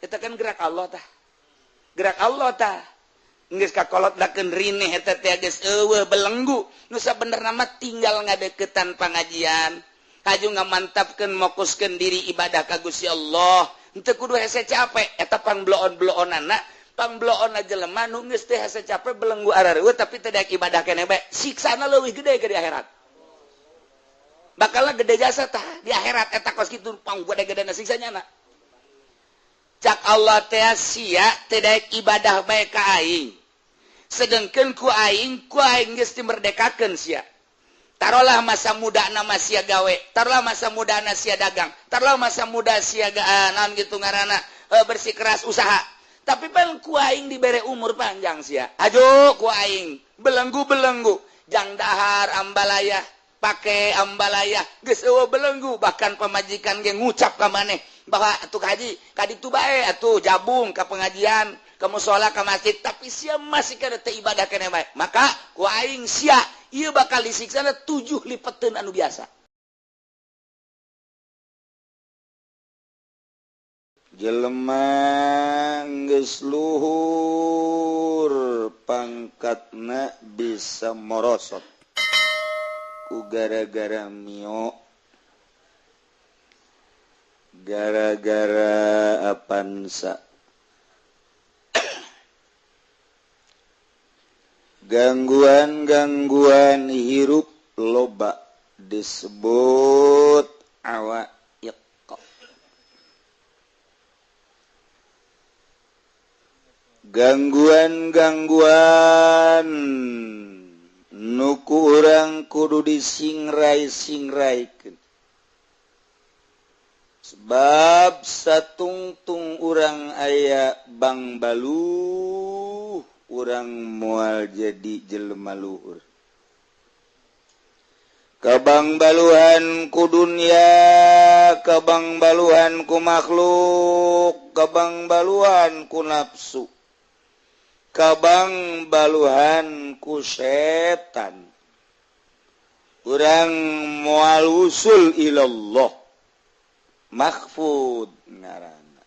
Eta kan gerak Allah tah. Gerak Allah tah. Geus kakolot dakeun rineh eta teh geus eueuh belenggu. Nu sabenerna mah tinggal ngadeukeutan pangajian. Haju ngamantapkeun mokuskeun diri ibadah ka Gusti Allah. Henteu kudu hese capek eta pangbloon-bloonana, pangbloonna jelema nu geus teh hese capek belenggu arareueuh tapi teu daek ibadah keneh bae. Siksana leuwih gede ke di akhirat. Bakalna gede jasa tah di akhirat eta kos kitu pang gede-gedena siksanya na. Cak Allah teh sia teu daek ibadah bae ka aing. Sedengkeun ku aing geus dimerdekakeun sia. Tarolah masa muda nama sia gawe, tarolah masa muda na sia dagang, tarolah masa muda sia naon gitu ngaranna bersikeras usaha. Tapi pan ku aing dibere umur panjang sia. Ajo ku aing belenggu-belenggu, jang dahar ambalaya, pake ambalaya, geus eueuh belenggu, bahkan pamajikan ge ngucap ka maneh bahwa atuh haji ka ditu bae atuh jabung ka pengajian, ka musala, ka masjid, tapi sia masih kada teu ibadah keneh bae. Maka ku aing sia ieu bakal disiksana 7 lipeteun anu biasa. Jelema geus luhur pangkatna bisa morosot ku gara-gara mio, gara-gara apansa. Gangguan-gangguan hirup loba disebut awaiq. Gangguan-gangguan nu ku urang kudu disingrai-singraikeun. Sebab satungtung urang aya bang baluh, urang moal jadi jelema luhur. Kabang baluhan ku dunia, kabang baluhan ku makhluk, kabang baluhan ku nafsu, kabang baluhan ku setan. Urang moal usul ilallah. Mahfud ngaranna.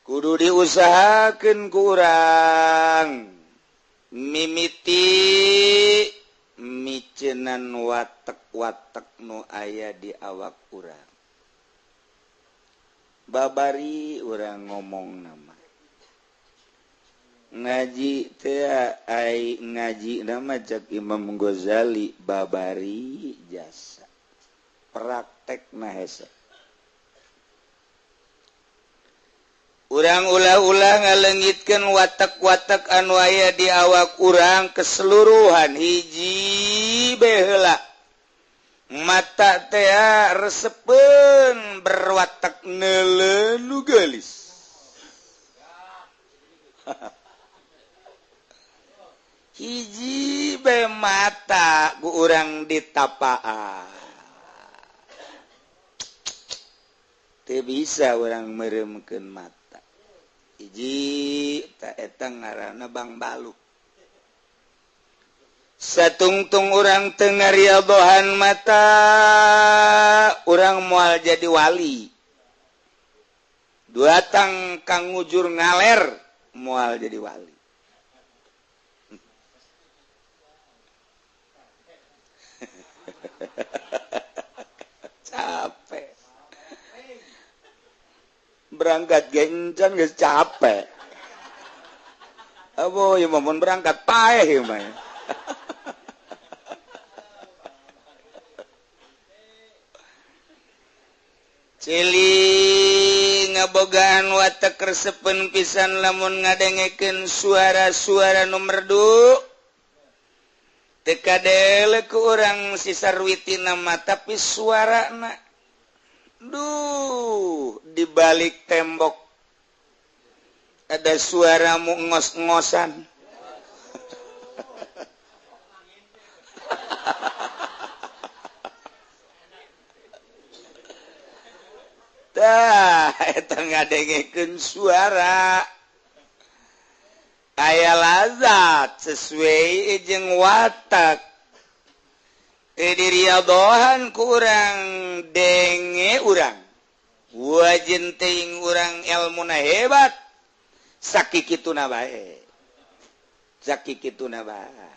Kudu diusahakeun ku urang mimiti micenan watek-watek nu aya di awak urang. Babari urang ngomong nama. Ngaji teh ai ngaji nama cek Imam Ghazali babari jasa. Praktek hese. Urang ulah-ulah ngalengitkeun watak-watak anu aya di awak urang keseluruhan hiji bae heula. Mata teh resepeun berwatak neuleu nu geulis. Hiji bae mata ku urang ditapaan. Teu bisa urang meremkeun mata. Hiji ta eta ngaranna Bang Balu. Satungtung urang teu ngariadohan mata, urang moal jadi wali. Dua tang kang ngujur ngaler moal jadi wali. Capek. Berangkat gencan geus capek. Abo ieu mah mun berangkat paeh ieu mah. Cili ngabogaan watek resepeun pisan lamun ngadengekeun suara-suara nu merdu. Teu kadele ku urang si sarwitina mah tapi suarana duh, di balik tembok ada suara mu ngos-ngosan. Tah, eta ngadengekeun suara. Aya lazat sesuai jeung watak. Diriadohan kurang denge urang. Wajin teuing urang ilmuna hebat sakikituna bae. Sakikituna bae.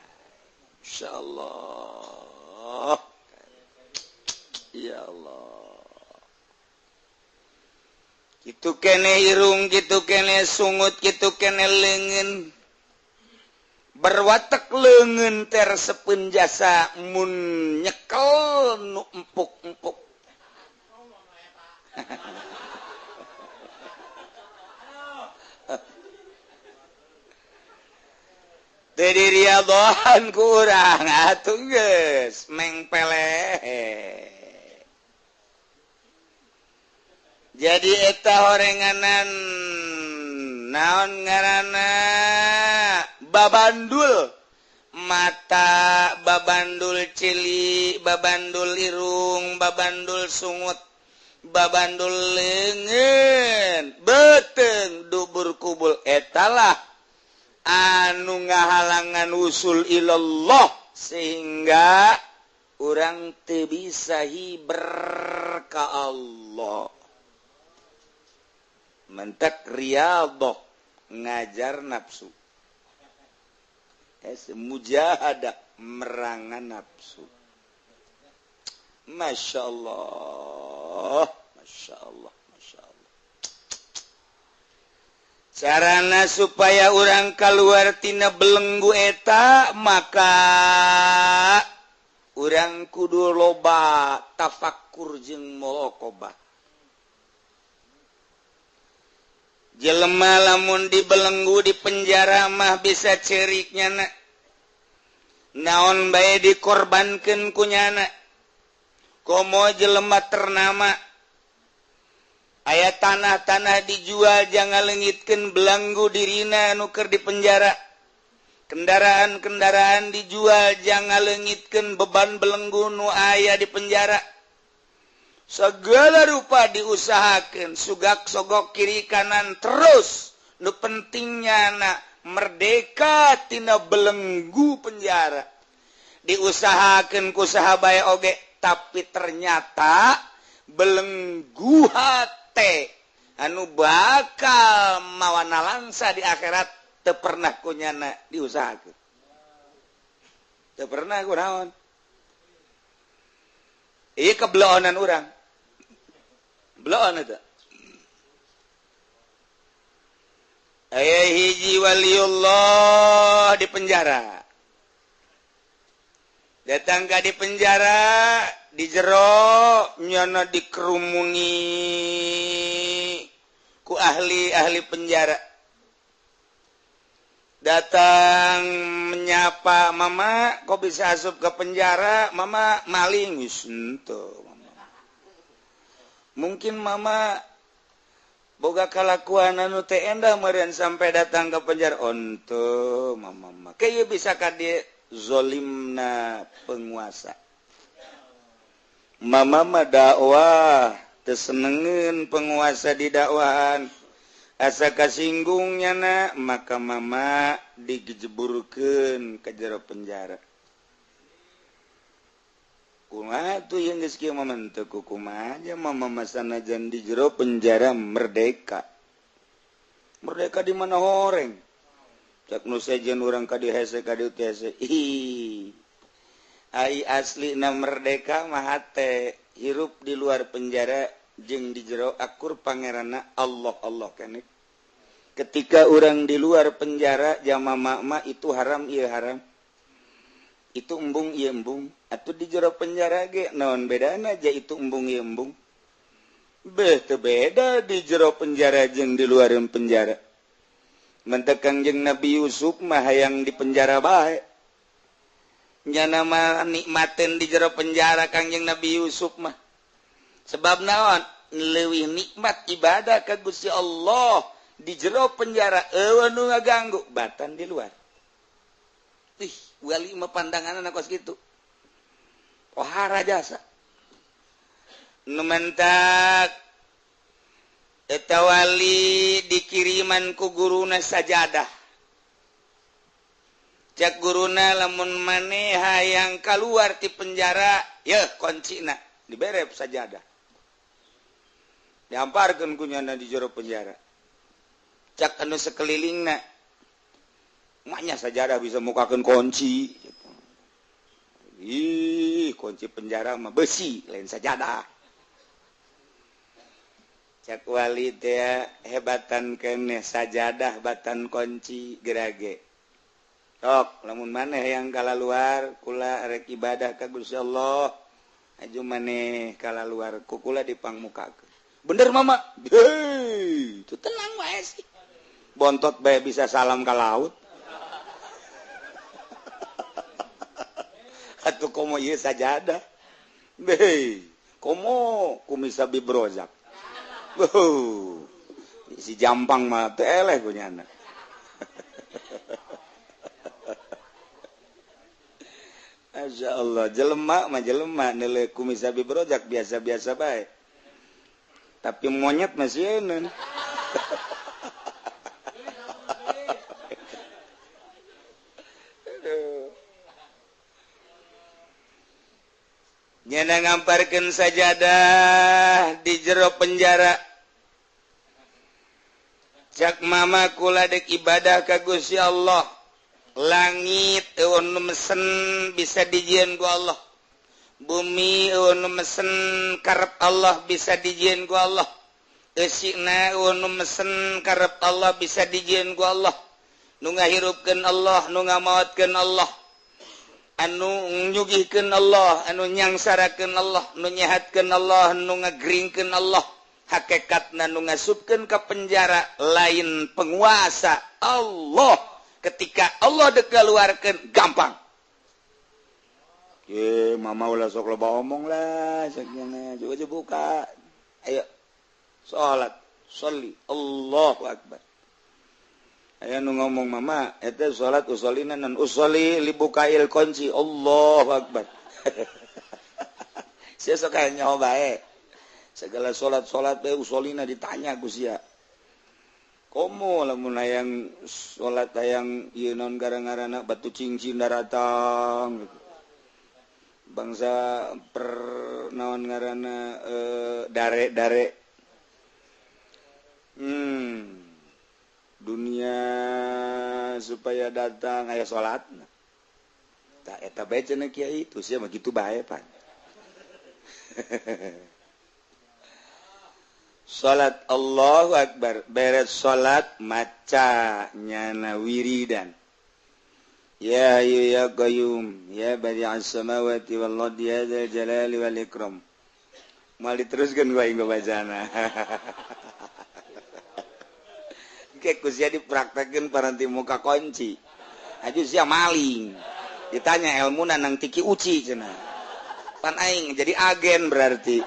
Insyaallah. Ya Allah. Kitu kene irung, kitu kene sungut, kitu kene leungeun. Berwatek leungeun teh resepeun jasa mun nyekel nu empuk-empuk. Teu diriadhohan ku urang atuh geus mengpeleh. Jadi eta horenganan naon ngaranna babandul mata, babandul cili, babandul irung, babandul sungut, babandul leungeun, beuteung dubur kubul etalah anu ngahalangan usul ilallah sehingga urang teu bisa hiber ka Allah. Mentek riyadhah ngajar nafsu. Mujahadah merangan nafsu. Masya Allah, Masya Allah, Masya Allah. Carana supaya urang keluar tina belenggu eta maka urang kudu loba tafakur jeung muraqabah. Jelema lamun dibelenggu di penjara mah bisa cerik nyana. Naon bae dikorbankeun ku nyana. Komo jelema ternama aya tanah-tanah dijual jangan leungitkeun belenggu dirina nu keur di penjara. Kendaraan-kendaraan dijual jangan leungitkeun beban belenggu nu aya di penjara. Segala rupa diusahakan, sugak sogok kiri kanan terus. Nu pentingnya na merdeka tina belenggu penjara. Diusahakan ku saha bae oge, tapi ternyata belenggu hate anu bakal mawana langsa di akhirat teu pernah ku nyana diusahakeun. Teu pernah ku naon. Ieu kebeloonan urang. Beloon eta. Aya hiji waliullah di penjara. Datang ka di penjara, di jero nyana dikerumuni ku ahli-ahli penjara. Datang menyapa, "Mama, kok bisa asup ke penjara?" "Mama maling." Wis henteu. Mungkin mama boga kalakuan anu teu endah meureun sampai datang ke penjara. Onto mama mah kieu bisa ka dieu zolimna penguasa. Mama mah dakwah teu senengeun penguasa di dakwahan. Asa kasinggung nyana maka mama digejeburkeun ka jero penjara. Kumaha tuh yang geus kieu mah teu kumaha aja mama masanajan di jero penjara merdeka. Merdeka di mana horeng? Cak nu sejen urang ka dieu hese ka dieu teh hese. Ih. Ai aslina merdeka mah hate hirup di luar penjara jeung di jero akur pangeranna Allah Allah keneh. Ketika urang di luar penjara jama mama itu haram ieu haram. Itu embung ieu embung. Atuh di jero penjara ge naon bedana aja itu embung ieu embung. Beh teu beda di jero penjara jeung di luar penjara. Mentek Kangjeng Nabi Yusuf mah hayang di penjara bae. Nyana mah nikmateun di jero penjara Kangjeng Nabi Yusuf mah. Sebab naon? Leuwih nikmat ibadah ka Gusti Allah di jero penjara eueuh nu ngaganggu batan di luar. Ih, wali mah pandanganna kos kitu. Pohara jasa. Nu mentak eta wali dikiriman ku guruna sajadah. Cak guruna lamun maneh hayang kaluar ti penjara, yeuh kuncina diberep sajadah. Diamparkeun ku nyana di jero penjara. Cak anu sekelilingna. Maknya sajadah bisa mukakeun kunci. Ih, kunci penjara mah besi, lain sajadah. Cak wali teh hebatan keneh sajadah batan kunci gerage. Sok, lamun maneh yang kalaluar kula rek ibadah ka Gusti Allah. Aju maneh kalaluar ku kula dipangmukakeun. Bener mama. Hei, itu tenang wae sih. Bontot bae bisa salam ka laut. Atuh komo ieu sajadah. Hei, komo kumisa bibrozak. Wuh, si jampang mah teu eleh ku nyana. Masya Allah, jelema mah jelema neuleuh kumisa bibrozak biasa-biasa bae. Tapi monyet masih eun. Nyana ngamparkeun sajadah di jero penjara. Cak mama kula dek ibadah ka Gusti Allah. Langit eueun nu mesen bisa dijieun ku Allah. Bumi eueun nu mesen karep Allah bisa dijieun ku Allah. Eusina eueun nu mesen karep Allah bisa dijieun ku Allah. Nu ngahirupkeun Allah, nu ngamaotkeun Allah. Anu nyugihkeun Allah, anu nyangsarakeun Allah, nu nyehatkeun Allah, nu ngageringkeun Allah. Hakikatna nu ngasupkeun ka penjara lain penguasa Allah. Ketika Allah dek keluarkeun gampang. Ye, mama ulah sok loba omong lah, sakjana coba coba buka. Ayo salat, sholli, Allahu akbar. Aya nu ngomong mama, eta salat usolina nan usolli libukail kunci, Allahu akbar. Sia sok aya nyaho bae. Segala salat-salat bae usolina ditanya ku sia. Komo lamun hayang salat hayang ieu naon gara-garana batu cincin daratang gitu. Bangsa per naon ngaranna dare-dare. Dunia supaya datang aya salatna. Tah eta bae cenah kiai, tuh sia mah kitu bae pan. Salat Allahu akbar, beres salat maca nyana wiridan. Ya hayyu ya qayyum ya badi'as samawati wal ardi ya dzal jalali wal ikram. Moal diteruskeun ku aing bacana. Ke ku sia dipraktekeun paranti muka kunci. Aju sia maling. Ditanya ilmuna nang tiki uci cenah. Pan aing jadi agen berarti.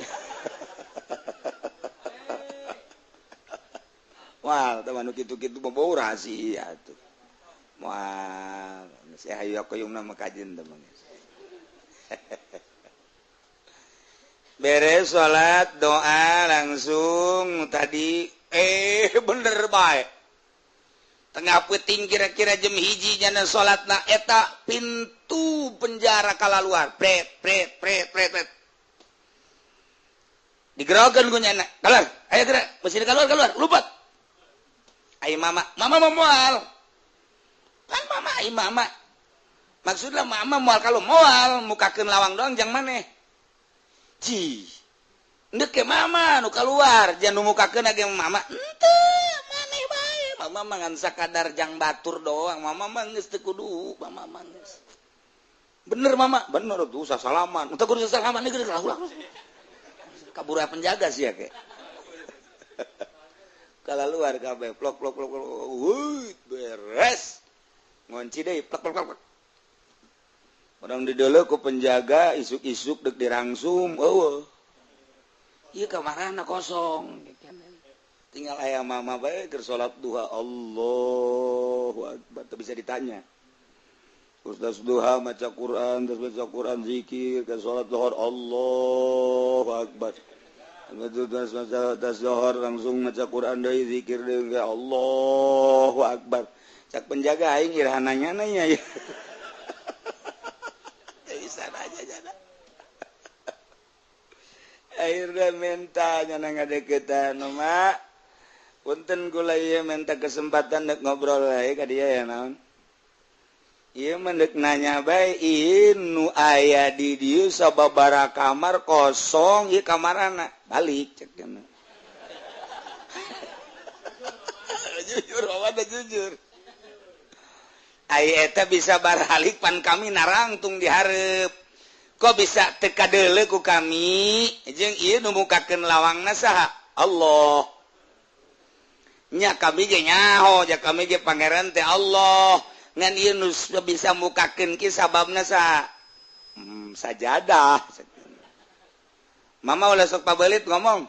Wah, teman kitu-kitu mah rahasia atuh. Moal, saya hayu qayyumna mah kajen teman. Beres salat doa langsung tadi bener bae. Tengah peuting kira-kira jam 1 nyana salatna eta pintu penjara kalaluar. Pret pret pret pret pret. Digerokeun ku nyana. Keluar, ayo gerak, mesti keluar keluar, lupat. Ai mama, mama mau moal. Kan mama ai mama. Maksudna mama moal kalau moal mukakeun lawang doang jang maneh. Ci. Ndek ke mama nu keluar, jangan nu mukakeun age mama. Henteu, maneh bae. Mama mah ngan sakadar jang batur doang. Mama mah geus teu kudu, mama mah geus. Bener mama, bener tuh usah salaman. Teu kudu salaman geus lah ulah. Kabur penjaga sih ya ke. Kalau luar kabeh plok plok plok plok, wuih beres. Ngunci deui plok plok plok. Orang dideuleu ku penjaga isuk-isuk dek dirangsum, eueuh. Ieu kamarana kosong. Tinggal aya mama bae keur salat duha, Allahu akbar, teu bisa ditanya. Terus duha maca Quran, terus baca Quran zikir, ke salat zuhur Allahu akbar. Terus maca zuhur langsung maca Quran deui zikir deui Allahu akbar. Cak penjaga aing iraha nanya-nanya ya. Bisa aja jana. Akhirnya Udah minta nyana ngadeukeutan mah. Punten kula ieu minta kesempatan dek ngobrol wae ka dieu ya naon. Ieu mah deuk nanya bae ieu nu aya di dieu sababaraha kamar kosong ieu kamarana balik cek cenah. Jujur mama jujur. Ai eta bisa baralik pan kami narangtung di hareup. Kok bisa teu kadeuleu ku kami jeung ieu nu mukakeun lawangna saha? Allah. Nya kami ge nyaho, ja kami ge pangeran teh Allah. Ngan ieu nu bisa mukakeun ki sababna saha? Sajadah. Mama ulah sok pabelit ngomong.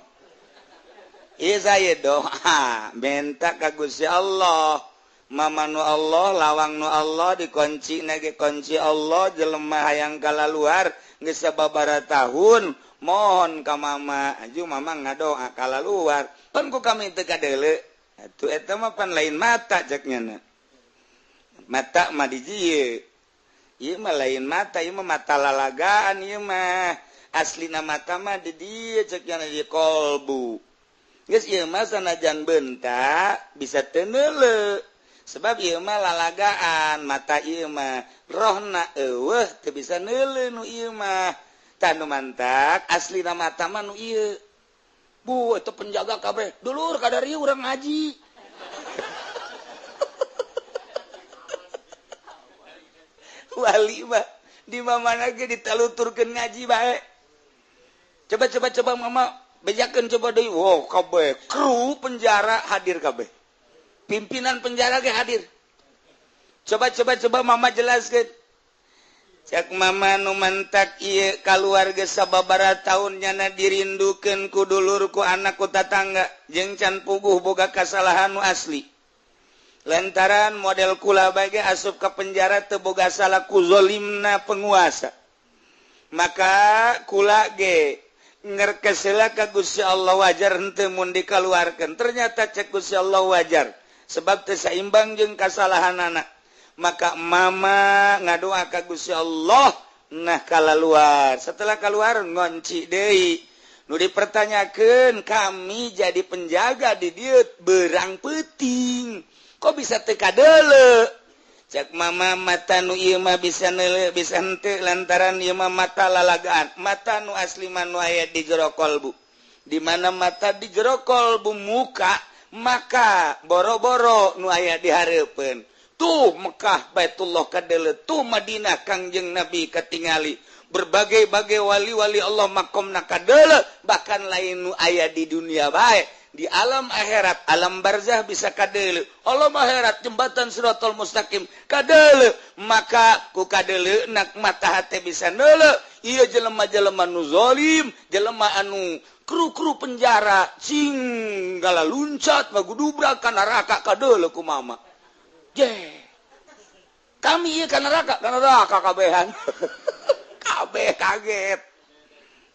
Ieu saya doa minta ka Gusti Allah. Mama nu Allah, lawang nu Allah dikunci nage kunci Allah jelema hayang kalaluar geus sababaraha tahun mohon ka mama aju mama ngadoa kalaluar pan ku kami teu kadeuleu atuh eta mah pan lain mata cek nyana mata mah di dieu ieu mah lain mata ieu mah mata lalagaan ieu mah aslina mata mah di dieu cek nyana di kolbu geus ieu mah sanajan bentak bisa teu neuleu sebab ieu mah lalagaan mata ieu mah rohna eueuh teu bisa neuleu nu ieu mah tah nu mantak aslina mata mah nu ieu bu eta penjaga kabeh dulur kadarieu urang ngaji wali mah di mana ge ditaluturkeun ngaji bae coba coba coba mama bejakeun coba deui wow kabeh kru penjara hadir kabeh pimpinan penjara ge hadir. Coba coba coba mama jelaskeun. Cek mama nu mantak ieu kaluarga sababaraha taun nyana dirindukeun ku dulur ku anak ku tatangga jeung can puguh boga kasalahan nu asli. Lantaran model kula bae ge asup ka penjara teu boga salah ku zalimna penguasa. Maka kula ge ngerkesela ka Gusti Allah wajar henteu mun dikaluarkeun. Ternyata cek Gusti Allah wajar. Sebab teu saimbang jeung kasalahanana maka mama ngadoa ka Gusti Allah nah kalaluar setelah keluar ngonci deui nu dipertanyakeun kami jadi penjaga di dieu berang peuting kok bisa teu kadeuleu cek mama mata nu ieu mah bisa neuleu bisa henteu lantaran ieu mah mata lalagaan mata nu asli mah nu aya di jero kolbu di mana mata di jero kolbu muka maka boro-boro nu aya di hareupeun tuh Mekah Baitullah kadeuleu tuh Madinah Kangjeng Nabi katingali berbagai-bagai wali-wali Allah makomna kadeuleu bahkan lain nu aya di dunia bae di alam akhirat alam barzah bisa kadeuleu alam akhirat jembatan Siratal Mustaqim kadeuleu maka ku kadeuleu nak mata hate bisa neuleu ieu jelema-jelema nu zalim jelema anu kru-kru penjara cing gala luncat magudubrak ka neraka kadeuleu ku mama. Je. Kami ieu ka neraka kabehan. Kabeh kaget.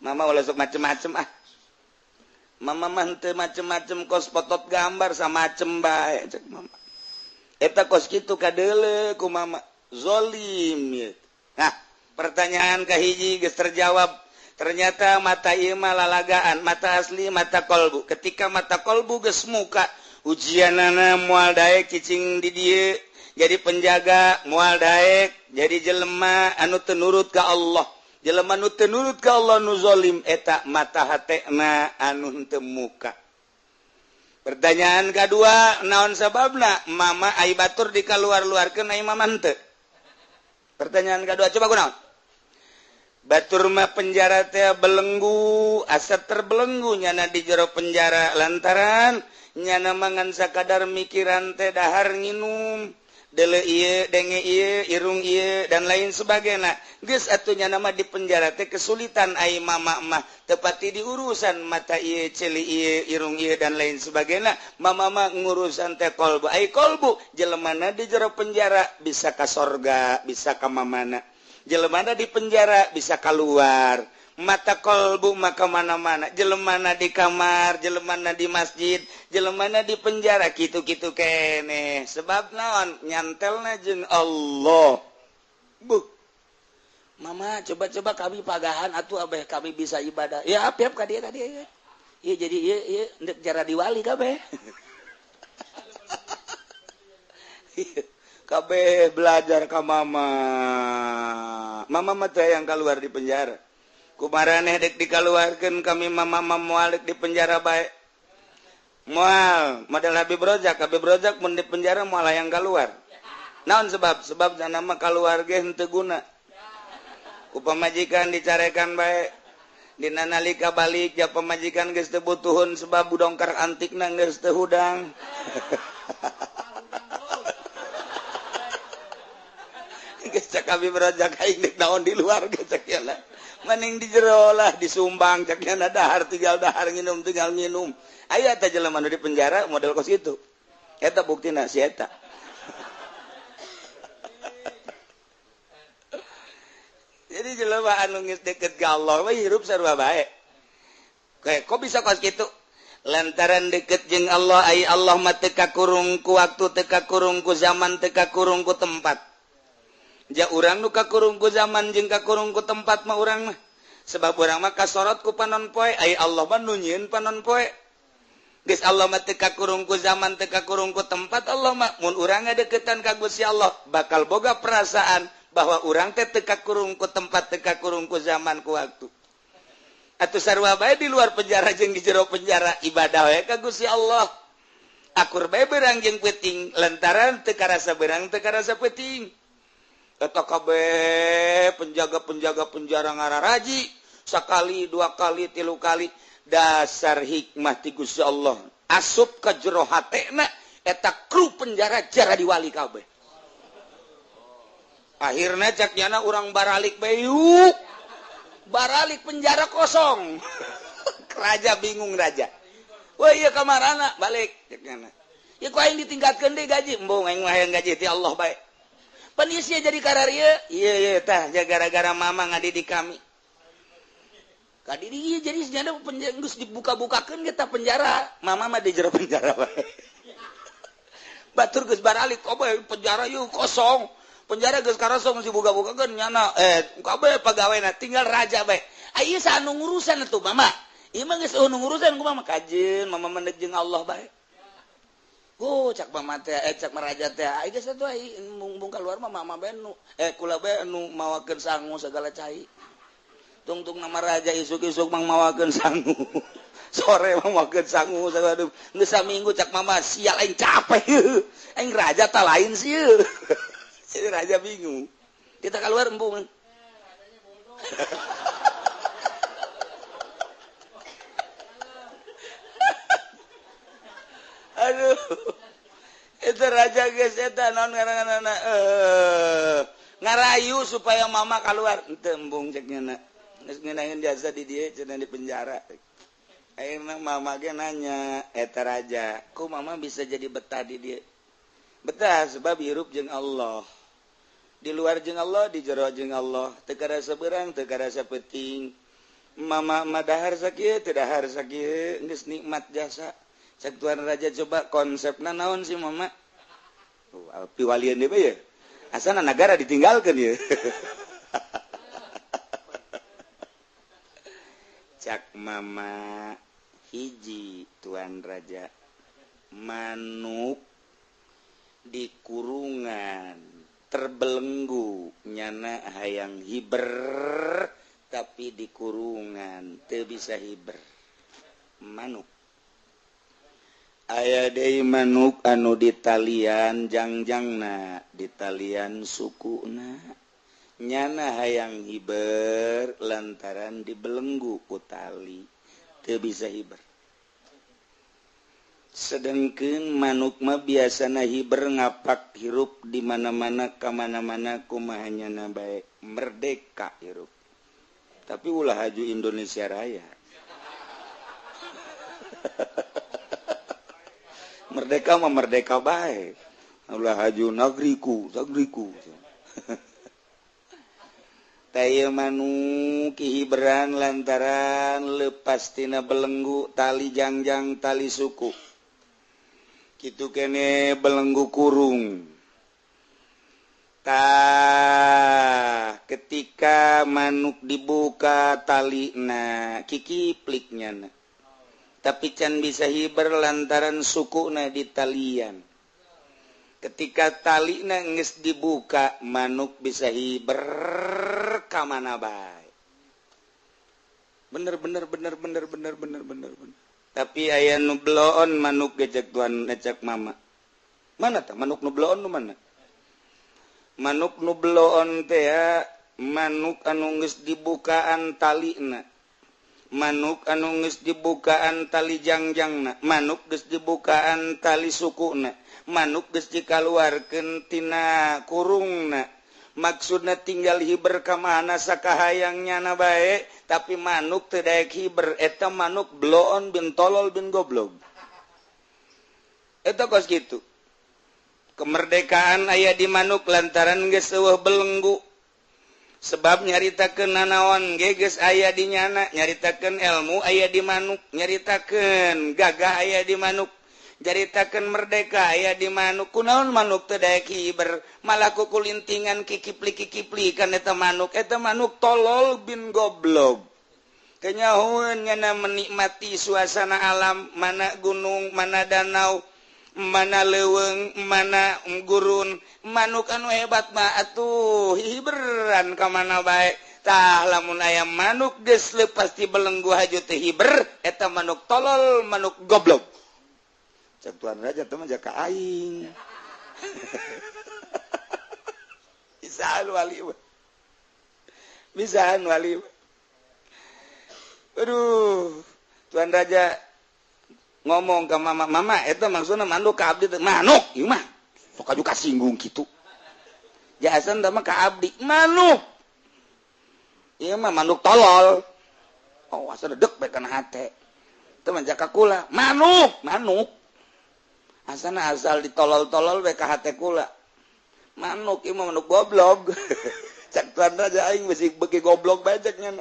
Mama ulah sok macem-macem ah. Mama mah henteu macem-macem kos potot gambar samacem bae cek mama. Eta kos kitu kadeuleu ku mama zalim ieu. Nah, pertanyaan kahiji geus terjawab. Ternyata mata ieu mah lalagaan, mata asli mata kolbu. Ketika mata kolbu geus muka, ujianana moal daek cicing di dieu, jadi penjaga moal daek, jadi jelema anu teu nurut ka Allah. Jelema nu teu nurut ka Allah nu zalim eta mata hatena anu henteu muka. Pertanyaan kadua, naon sababna mama ai batur dikaluar-luarkeun ai mama henteu? Pertanyaan kadua coba kunaon? Batur mah penjara teh belenggu, asa terbelenggu nyana di jero penjara lantaran nyana mangan sakadar mikiran teh dahar nginum, deuleu ieu, denge ieu, irung ieu dan lain sebagainya. Geus atuh nyana mah di penjara teh kesulitan ai mama mah tepati di urusan mata ieu, ceuli ieu, irung ieu dan lain sebagainya. Mama mah ngurusan teh kolbu, ai kolbu jelemana di jero penjara bisa ka sorga, bisa ka mamana. Jelemana di penjara bisa keluar mata kolbu maka mana-mana jelemana di kamar jelemana di masjid jelemana di penjara kitu-kitu kene sebab naon nyantelna jeung Allah buh Mama coba-coba kami pagahan atuh abeh kami bisa ibadah. Ya apiap ka dieu ka dieu. Ieu jadi ieu ieu ndek jara diwali kabeh. Kabeh belajar ka mama. Mama mah teh yang keluar di penjara. Kumaraneh dek dikaluarkeun kami mama moal dek di penjara bae. Moal model Habib Rozak mun di penjara moal hayang keluar. Naon sebab? Sebab nama keluar ge henteu guna. Ku pamajikan dicarekan bae. Dina nalika balik ja pamajikan geus teu butuhun sebab budongkar antikna geus teu hudang. Geus cak Habib Rozak aing dek naon di luar geus cak nya. Mending di jero lah disumbang cak nya dahar tinggal dahar nginum tinggal nginum. Aya eta jelema nu di penjara model kos kitu. Eta buktina si eta. Jadi jelema anu geus deket ka Allah mah hirup sarua bae. Kayak kok bisa kos kitu? Lantaran deket jeung Allah ai Allah mah teu kakurung ku waktu, teu kakurung ku zaman, teu kakurung ku tempat. Ja urang nu kakurung ku zaman jeung kakurung ku tempat mah urang mah. Sebab urang mah kasorot ku panon poe, ai Allah mah nu nyieun panon poe. Geus Allah mah teu kakurung ku zaman, teu kakurung ku tempat Allah mah. Mun urang ngadeukeutan ka Gusti Allah bakal boga perasaan bahwa urang teh teu kakurung ku tempat, teu kakurung ku zaman ku waktu. Atuh sarua bae di luar penjara jeung di jero penjara ibadah we ka Gusti Allah. Akur bae beurang jeung peuting lantaran teu karasa beurang teu karasa peuting. Eta kabeh penjaga-penjaga penjara ngararaji sakali, dua kali, tilu kali. Dasar hikmah ti Gusti Allah asup ka jero hatena eta kru penjara jara diwali kabeh. Akhirna cak nyana urang baralik bae yuk. Baralik penjara kosong. Raja bingung raja. Wah ieu kamarana balik cak nyana. Ieu ku aing ditingkatkeun deui gaji, embung aing mah hayang gaji ti Allah bae. Pan ieu sia jadi kararieu. Ieu ieu tah gara-gara mama ngadidik kami. Kadidik ieu jadi senyana penjara geus dibuka-bukakeun ge tah penjara. Mama mah di jero penjara bae. Batur geus baralik kabeh penjara ieu kosong. Penjara geus karosong dibuka-bukakeun nyana kabeh pegawena tinggal raja bae. Ieu saha nu ngurusan atuh mama. Ieu mah geus nu ngurusan ku mama kajeun mama mendek jeung Allah bae. Oh cak mama teh cak maraja teh ai geus atuh ai mung keluar mah mama bae nu kula bae nu mawakeun sangu segala cai. Tungtung nama raja isuk-isuk mang mawakeun sangu. Sore mawakeun sangu segala geus saminggu cak mama sial aing capek. Aing raja ta lain sieun. Jadi raja bingung. Kita keluar embung. Aduh. Itu raja geus eta naon ngaranna ngarayu supaya mama keluar. Henteu embung cek nya. Geus ngeunaheun jasa di dieu cenah di penjara. Ayeuna mama ge nanya eta raja, "Ku mama bisa jadi betah di dieu?" Betah sebab hirup jeung Allah. Di luar jeung Allah, di jero jeung Allah. Teu karasa beurang, teu karasa peuting. Mama mah dahar sakieu, teu dahar sakieu, geus nikmat jasa. Cek tuan raja coba konsepna naon sih mama? Piwalieun deui bae ye. Asana nagara ditinggalkeun ye. Cak mama hiji tuan raja manuk di kurungan terbelenggu nyana hayang hiber tapi di kurungan teu bisa hiber manuk. Aya deui manuk anu ditalian jangjangna ditalian sukuna nyana hayang hiber lantaran dibelenggu ku tali teu bisa hiber. Sedengkeun manuk mah biasana hiber ngapak hirup di mana-mana ka mana-mana kumaha nyana bae merdeka hirup. Tapi ulah haju Indonesia Raya. Merdeka mah merdeka bae. Ulah haju nagriku, nagriku. Taya manuk hiberan lantaran lepas tina belenggu tali jangjang tali suku. Kitu kene belenggu kurung. Tah Ketika manuk dibuka tali na kikipliknya na. Tapi can bisa hiber lantaran sukuna di talian. Ketika tali na geus dibuka, manuk bisa hiber ka mana bae. Bener bener bener bener bener bener bener bener. Tapi aya nu bloon manuk gejek tuan ngecek mama. Mana tah manuk nu bloon nu mana? Manuk nu bloon teh ya, manuk anu geus dibukaan talina, manuk anu geus dibukaan tali jangjangna, manuk geus dibukaan tali sukuna, manuk geus dikaluarkeun tina kurungna. Maksudna tinggal hiber ka mana sakahayang nyana bae, tapi manuk teu daek hiber, eta manuk bloon bin tolol bin goblog. Eta kos kitu. Kemerdekaan aya di manuk lantaran geus eueuh belenggu. Sebab nyaritakeun nanaon ge geus aya di nyana, nyaritakeun ilmu aya di manuk, nyaritakeun gagah aya di manuk, nyaritakeun merdeka aya di manuk. Kunaon manuk teu daek hiber, malah kukulintingan kikipli-kikipli kan eta manuk tolol bin goblog. Kenyahoeun nyana menikmati suasana alam, mana gunung, mana danau, mana leuweung, mana gurun. Manuk anu hebat mah atuh hiberan ka mana bae. Tah lamun aya manuk geus leupas ti belenggu haju teu hiber, eta manuk tolol, manuk goblok. Cek Tuan Raja teh mah jaka aing. Bisaan wali mah. Bisaan wali mah. Aduh, Tuan Raja ngomong ke mama, mama eta maksudna manuk ka abdi teh manuk ieu mah sok aju kasinggung kitu. Jahasan teh mah ka abdi manuk. Ieu mah manuk tolol. Oh, asa dedek bae kana hate. Teu mah jaka kula, manuk, manuk. Asana asal ditolol-tolol bae ka hate kula. Manuk ieu mah manuk goblok. Cak Tuan Raja aing beusi beuki goblok bae cek nya.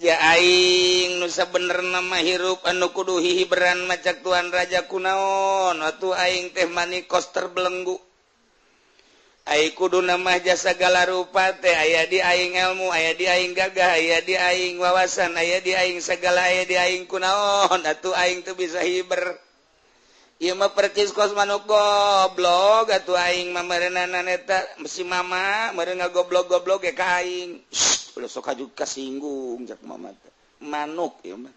Ja aing nu sabenerna mah hirup anu kudu hihiberan macak Tuan Raja kunaon atuh aing teh manikos terbelenggu. Ai kuduna mah jasa segala rupa teh aya di aing ilmu, aya di aing gagah, aya di aing wawasan, aya di aing segala, aya di aing kunaon atuh aing teu bisa hiber. Ieu mah percis kos manuk goblok atuh aing mah meureunana eta si mama meureun ngagoblok-goblok ge ka aing. Ulah sok aju kasinggung cak mama teh. Manuk ieu mah.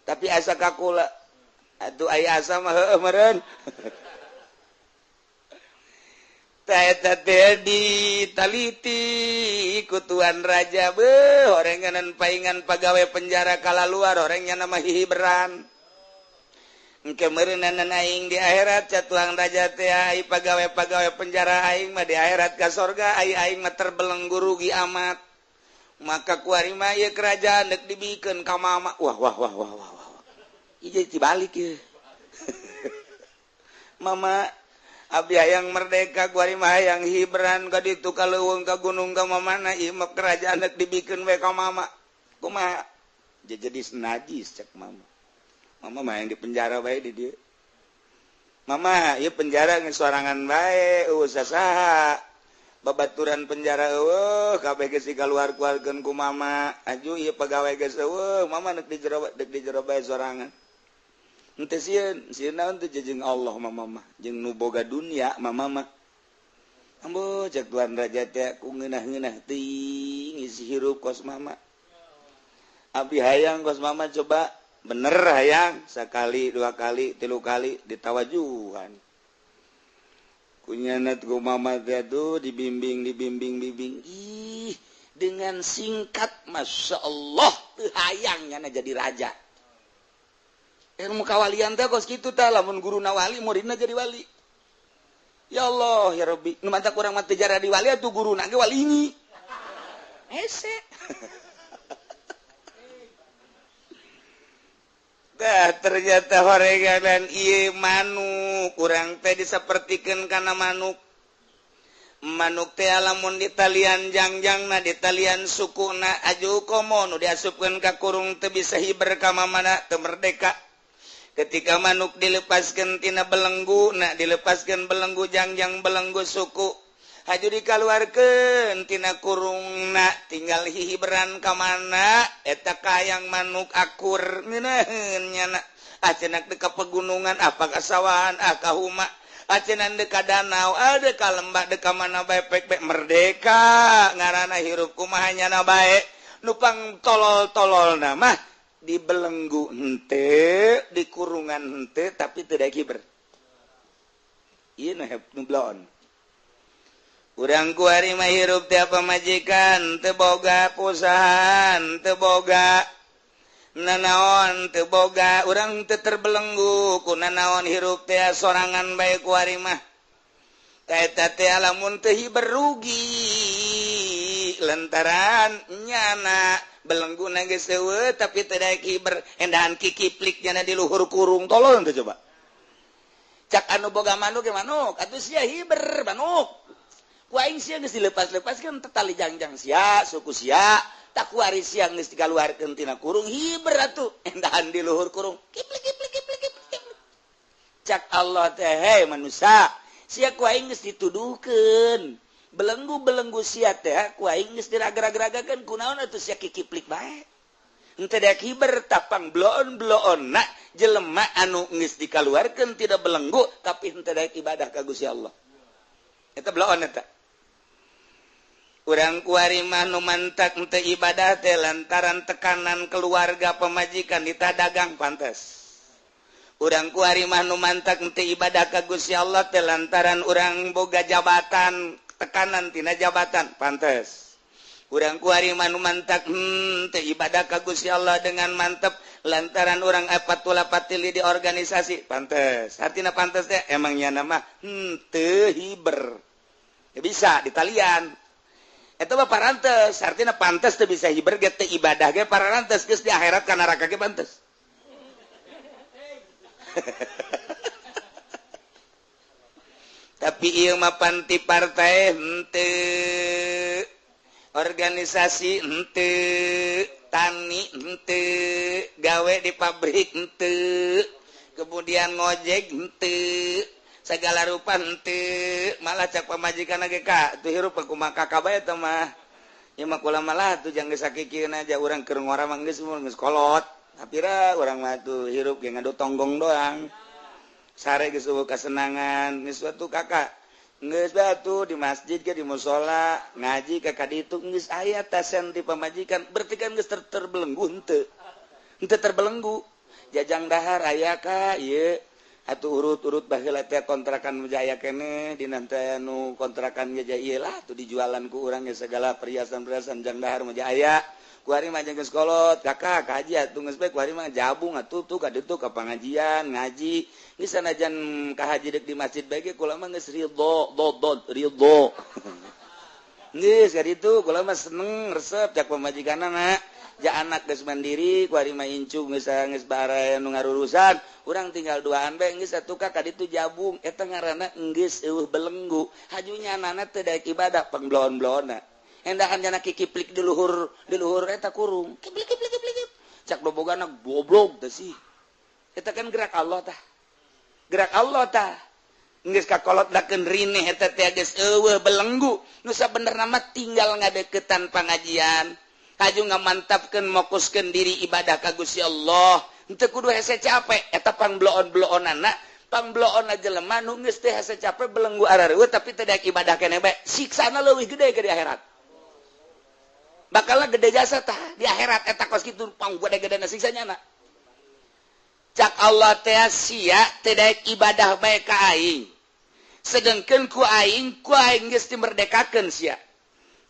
Tapi asa ka kula atuh aya asa mah heueuh meureun. Tah eta teh ditaliti ku Tuan Raja beuh horenganan paingan pagawe penjara kalaluar horeng nya mah hihiberan. Engke meureunana aing di akhirat ca Tuan Raja teh ai pagawe-pagawe penjara aing mah di akhirat ka sorga ai aing mah terbelenggu rugi amat. Maka kuari mah ieu kerajaan deuk dibikeun ka mama. Wah wah wah wah wah wah. Ieu dibalik ieu. Mama abdi hayang merdeka kuari mah hayang hiberan ka ditu ka leuweung ka gunung ka mamana ieu mah kerajaan deuk dibikeun we ka mama. Kumaha? Jadi najis cek mama. Mama mah yang di penjara bae di dieu. Mama ieu penjara geus sorangan bae eueuh sasaha. Babaturan penjara eueuh kabeh geus dikaluar-keluarkeun ku mama. Aju ieu pagawe geus eueuh, mama deuk di jero deuk di jero bae sorangan. Henteu sieun, sieun naon teh jeung Allah mama mah, jeung nu boga dunia mama mah. Ambo cek Tuan Raja teh ku ngeunah-ngeunah teuing isi hirup kos mama. Abdi hayang kos mama coba bener hayang sekali dua kali tilu kali ditawajuhan kunyanat ku mama teh tuh dibimbing dibimbing bimbing ih dengan singkat masya Allah teu hayang nyana jadi raja. Ilmu kawalian teh kos kitu tah lamun guruna wali muridna jadi wali. Ya Allah ya Rabbi nu mantak urang mah teu jadi wali atuh guruna ge wali ini hese. Dah ternyata horeganan ieu manuk urang teh disapertikeun kana manuk. Manuk teh lamun ditalian jangjangna ditalian sukuna aju komo nu diasupkeun ka kurung teu bisa hiber ka mamana teu merdeka. Ketika manuk dilepaskeun tina belenggu, na dilepaskeun belenggu jangjang belenggu suku, Haju dikaluarkeun tina kurungna tinggal hihiberan ka mana eta kayang manuk akur ngeunaheun nyana. Ah cenah deuk ka pegunungan, ah ka sawahan, ah ka huma, ah cenah deuk ka danau, ah deuk ka lembah, deuk ka mana bae pek bae merdeka ngaranna hirup kumaha nyana bae. Nupang tolol-tololna mah dibelenggu henteu, di kurungan henteu tapi teu daek hiber. Ieu nu bloon. Urang kuari mah hirup teh pamajikan teu boga perusahaan, teu boga nanaon, teu boga urang teu terbelenggu ku nanaon hirup teh sorangan bae kuari mah. Eta teh lamun teu hiber rugi lantaran nyana belengguna geus eueuh tapi teu daek hiber endahan kikiplik nyana di luhur kurung tolol teh coba. Cak anu boga manuk ge manuk atuh sia hiber manuk. Ku aing sia geus dilepas-lepaskeun tali jangjang sia suku sia tak kuari sia geus dikaluarkeun tina kurung hiber atuh endahan di luhur kurung kiplik kiplik kiplik kiplik. Cak Allah teh hei manusia sia ku aing geus dituduhkeun belenggu-belenggu sia teh ku aing geus diraga-ragakeun kunaon atuh sia kikiplik bae henteu daek hiber tapang bloon-bloonna jelema anu geus dikaluarkeun tidak belenggu tapi henteu daek ibadah ka Gusti Allah eta bloon eta. Urang kuari mah nu mantak henteu ibadah teh lantaran tekanan keluarga pemajikan ditah dagang pantes. Urang kuari mah nu mantak henteu ibadah ka Gusti Allah teh lantaran urang boga jabatan, tekanan tina jabatan pantes. Urang kuari mah nu mantak henteu ibadah ka Gusti Allah dengan mantep lantaran urang patula patili di organisasi pantes. Artina pantes teh emang nyana mah henteu hiber. Ya bisa ditalian. Eta mah parantes, artinya pantes teu bisa hiber ge teu ibadah ge parantes geus di akhirat ka neraka ge pantes. Tapi ieu mah panti partai henteu, organisasi henteu, tani henteu, gawe di pabrik henteu, kemudian ngojek henteu, segala rupa henteu, malah cak pamajikan ge ka tuh hirup kumaha kakak bae teh mah. Ieu mah kula malah tuh jang geus sakikieun aja urang keur ngora mah geus geus kolot. Sapira urang mah tuh hirup ge ngadu tonggong doang. Sare geus eueuh kasenangan, geus atuh kakak. Geus batu di masjid ge di musala, ngaji ka kaditu geus aya tasen ti pamajikan, berarti kan geus terbelenggu henteu. Henteu terbelenggu. Jajang dahar aya ka ieu. Atuh urut-urut baheula teh kontrakan jaya keneh dina teh nu kontrakan ge ieu lah tuh dijualan ku urang ge segala perhiasan-perhiasan jang dahar mah aya. Kuari mah jeung geus kolot kakak kaji atuh geus bae kuari mah jabung atuh tuh ka ditu ka pangajian ngaji geus sanajan ka haji deuk di masjid bae ge kula mah geus ridho dodod ridho. Geus ka ditu kula mah seneng resep cak pamajikanna. Ja anak geus mandiri kuari mah incu geus geus baraya nu ngarurusan urang tinggal duaan bae geus atuh ka ditu jabung eta ngaranna geus eueuh belenggu hajunya anana teu daek ibadah pangbloon-bloonna endahan jana kikiplik di luhur eta kurung kiplik kiplik kiplik cak dobogana goblok teh sih eta kan gerak Allah tah gerak Allah tah geus kakolot dakeun rineh eta teh geus eueuh belenggu nu sabenerna mah tinggal ngadeukeutan pangajian haju ngamantapkeun mokuskeun diri ibadah ka Gusti Allah henteu kudu hese capek eta pangbloon-bloonana pangbloonna jelema nu geus teh hese capek belenggu arareueuh tapi teu daek ibadah keneh bae siksana leuwih gede ke di akhirat bakalna gede jasa tah di akhirat eta kos kitu pang gede-gedena siksa nyana cak Allah teh sia teu daek ibadah bae ka aing sedengkeun ku aing geus dimerdekakeun sia.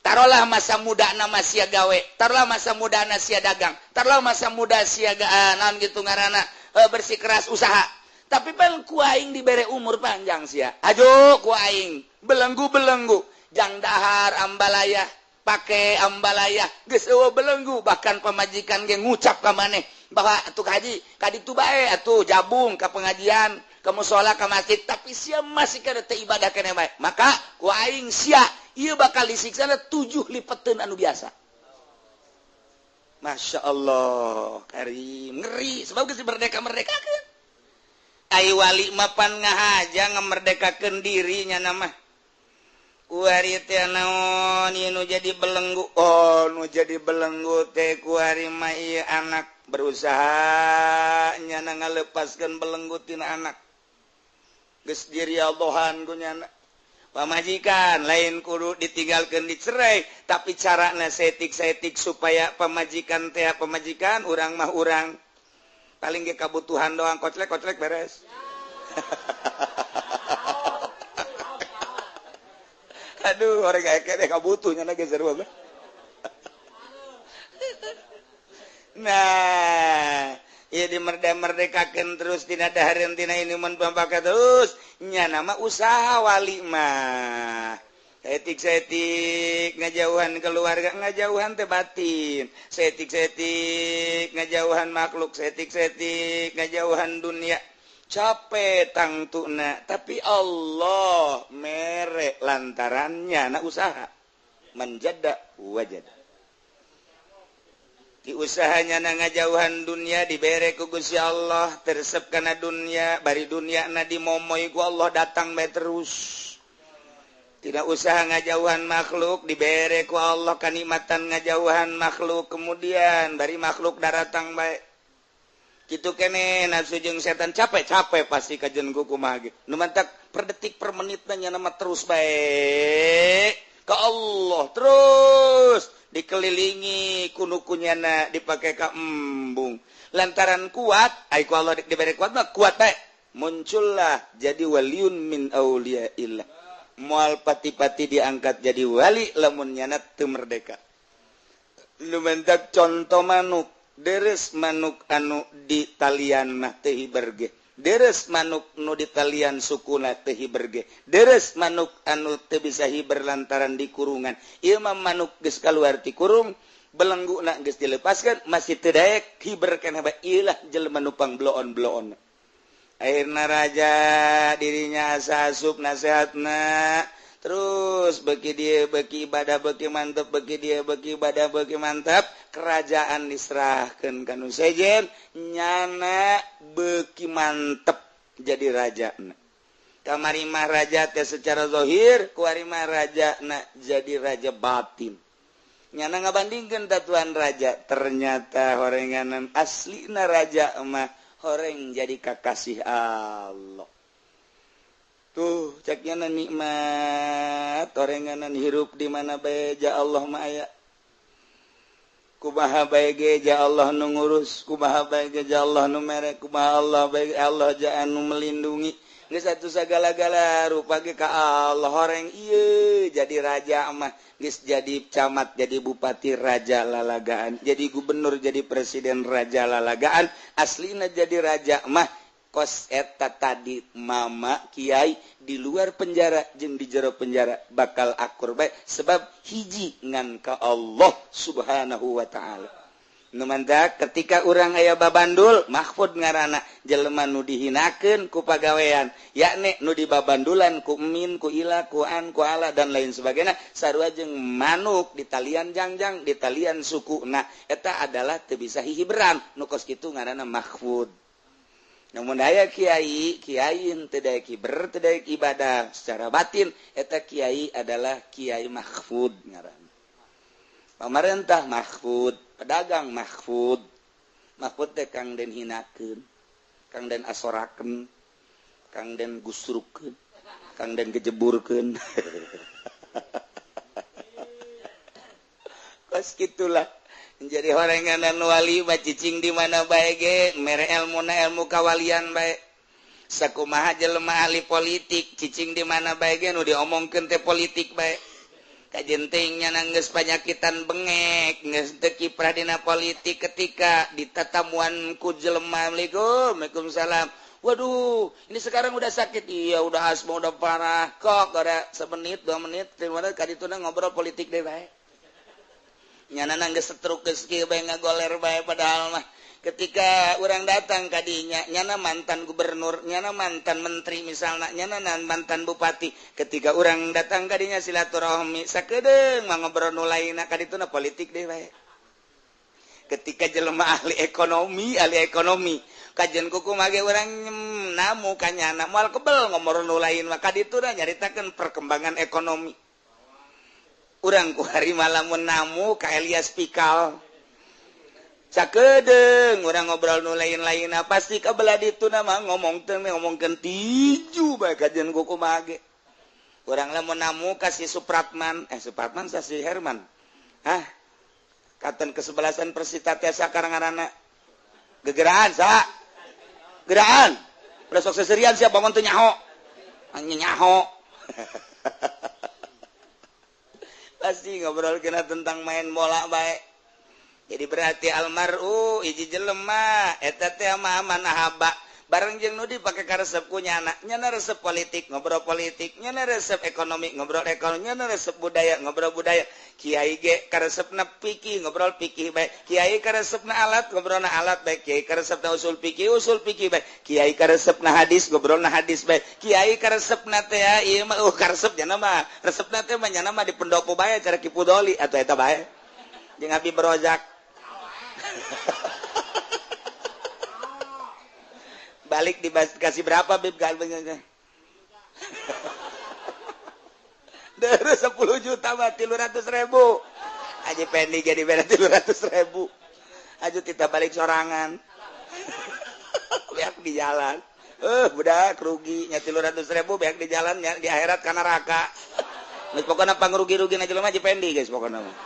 Taruhlah masa muda nama sia gawe, taruhlah masa muda na sia dagang, taruhlah masa muda sia naon gitu ngaranna bersikeras usaha. Tapi pan ku aing dibere umur panjang sia. Ajo ku aing belenggu-belenggu, jang dahar ambalaya, pake ambalaya, geus eueuh belenggu bahkan pamajikan ge ngucap ka maneh bahwa atuh haji ka ditu bae atuh jabung ka pengajian, ka musala ka masjid, tapi sia masih kana teu ibadah keneh bae. Maka ku aing sia ieu bakal disiksana 7 lipeteun anu biasa. Masya Allah, karim ngeri sebab geus merdeka-merdekakeun. Ai wali mapan ngahaja ngamerdekakeun dirinya nama. Kuari teh naon ieu nu jadi belenggu? Oh, nu jadi belenggu teh kuari mah ieu anak berusaha nyana ngalepaskeun belenggu tina anak. Geus dirialdohan ku nyana. Pamajikan lain kudu ditinggalkeun dicerai, tapi carana setik-setik supaya pamajikan teh pamajikan urang mah urang. Paling ge kabutuhan doang koclek-koclek beres. Aduh, orang kayak deh kabutuhnya lagi seru banget. Nah, ya dimerdeka-merdekakan terus tina dahareun tina inuman pampaka terus nya nama usaha wali mah. Setik-setik ngajauhan keluarga, ngajauhan teh batin. Setik-setik ngajauhan makhluk, setik-setik ngajauhan dunia. Capek tangtuna, tapi Allah mere lantarannya na usaha menjada wajada. Di usahanya na ngajauhan dunia dibere ku Gusti Allah, teresep kana dunia, bari dunia na dimomoy ku Allah datang bae terus. Tidak usaha ngajauhan makhluk dibere ku Allah kanikmatan ngajauhan makhluk, kemudian bari makhluk daratang bae. Kitu kene nafsu jeung setan capek-capek pasti kajen ku kumaha ge. Nu mantak per detik per menitna nya nama terus bae ka Allah terus dikelilingi ku nu kunyana dipake ka embung. Lantaran kuat, ai ku Allah dibere kuat mah kuat bae. Muncullah jadi waliun min auliyaillah. Moal pati-pati diangkat jadi wali lamun nyana teu merdeka. Nu mantak conto manuk deres manuk anu di talian mah teu hiber ge, deres manuk nu di talian sukuna teu hiber ge, deres manuk anu teu bisa hiber lantaran di kurungan. Ieu mah manuk geus kaluar ti kurung, belengguna geus dilepaskeun masih teu daek hiber keneh bae. Ieu lah jelema nu pangbloon-bloon. Akhirna raja dirinya asa asup nasehatna terus beki dia beki ibadah beki mantap, beki dia beki ibadah beki mantap, kerajaan diserahkan kanu sejen nyana beki mantep jadi raja. Kamari mah raja teh secara zahir, kuari mah raja na jadi raja batin. Nyana ngabandingkeun tatuan raja, ternyata horenganan aslina raja mah horeng jadi kakasih Allah. Tuh ceknya nikmat orenganan hirup di mana bae ja Allah mah aya. Kumaha bae ge ja Allah nu ngurus, kumaha bae ge ja Allah nu mere, kumaha Allah bae Allah ja anu melindungi. Geus atuh sagala-gala rupa ge ka Allah horeng ieu jadi raja mah geus jadi camat, jadi bupati raja lalagaan, jadi gubernur, jadi presiden raja lalagaan, aslina jadi raja mah kos eta tadi mama kiai di luar penjara jeung di jero penjara bakal akur bae sebab hiji ngan ka Allah Subhanahu wa taala. Nu mantak ketika urang aya babandul mahfud ngaranna jelema nu dihinakeun ku pagawean yakni nu dibabandulan ku min ku ila ku an ku ala dan lain sebagainya sarua jeung manuk di talian jangjang di talian sukuna eta adalah teu bisa hihiberan nu kos kitu ngaranna mahfud. Namun aya kiai, kiai teu daek hiber, teu daek ibadah secara batin, eta kiai adalah kiai mahfud ngaranna. Pamarentah mahfud, pedagang mahfud. Mahfud teh kang den hinakeun, kang den asorakeun, kang den gusrukeun, kang den gejeburkeun. Kos kitulah. Jadi horenganan wali mah cicing di mana bae ge mere elmuna ilmu kawalian bae. Sakumaha jelema ahli politik cicing di mana bae ge nu diomongkeun teh politik bae. Kajen teuing nya geus panyakitan bengek geus teu kiprah dina politik ketika ditatamuan ku jelema Assalamualaikum, waalaikumsalam. Waduh, ini sekarang udah sakit. Iya, udah asma udah parah. Kok ada semenit, 2 menit, 3 menit kadituna ngobrol politik deh bae. Nyana geus setruk geus kieu bae ngagoler bae padahal mah ketika urang datang kadinya nyana mantan gubernur, nyana mantan menteri misalna, nyana mantan bupati, ketika urang datang kadinya silaturahmi sakedeung mah ngobrol nu lainna kadituna politik deui bae. Ketika jelema ahli ekonomi kajian kuku mage urang namu ka nyana moal kebel ngobrol nu lain mah kadituna nyaritakeun perkembangan ekonomi. Urang ku hari malam namu ka Elias Pikal. Sakedeung urang ngobrol nu lain-lain pasti ka belah ditu mah ngomong teh ngomongkeun tiju bae kajian ku kumaha ge. Urang lamun namu ka si Supratman, Supratman sa si Herman. Hah? Katen kesebelasan Persita teh sakarang ngaranna. Gegeraan sa. Geraan. Udah sok seserian sia bangun teu nyaho. Nyaho. Pasti ngobrol kena tentang main bola baik. Jadi berarti almaru hiji jelema eta teh mah manahaba bareng jeung nu dipake karesep ku nyana, nyana resep politik ngobrol politik, nyana resep ekonomi ngobrol ekonomi, nyana resep budaya ngobrol budaya. Kiai ge karesepna fikih ngobrol fikih bae, kiai karesepna alat ngobrolna alat bae, kiai karesepna usul fikih bae, kiai karesepna hadis ngobrolna hadis bae, kiai karesepna teh ieu mah karesep nyana mah, resepna teh mah nyana mah di pendopo bae cara Ki Pudoli atuh eta bae. Jeung Habib Rozak. Balik dikasih berapa Bib galbengnya? Dari 10 juta mah 300.000. Aja pendi jadi beda 300.000. Aja kita balik sorangan. Beak di jalan. Budak rugi nya 300.000 beak di jalan nya di akhirat ka neraka. Geus pokona pangrugi-rugi na jelema Haji Pendi guys pokona mah.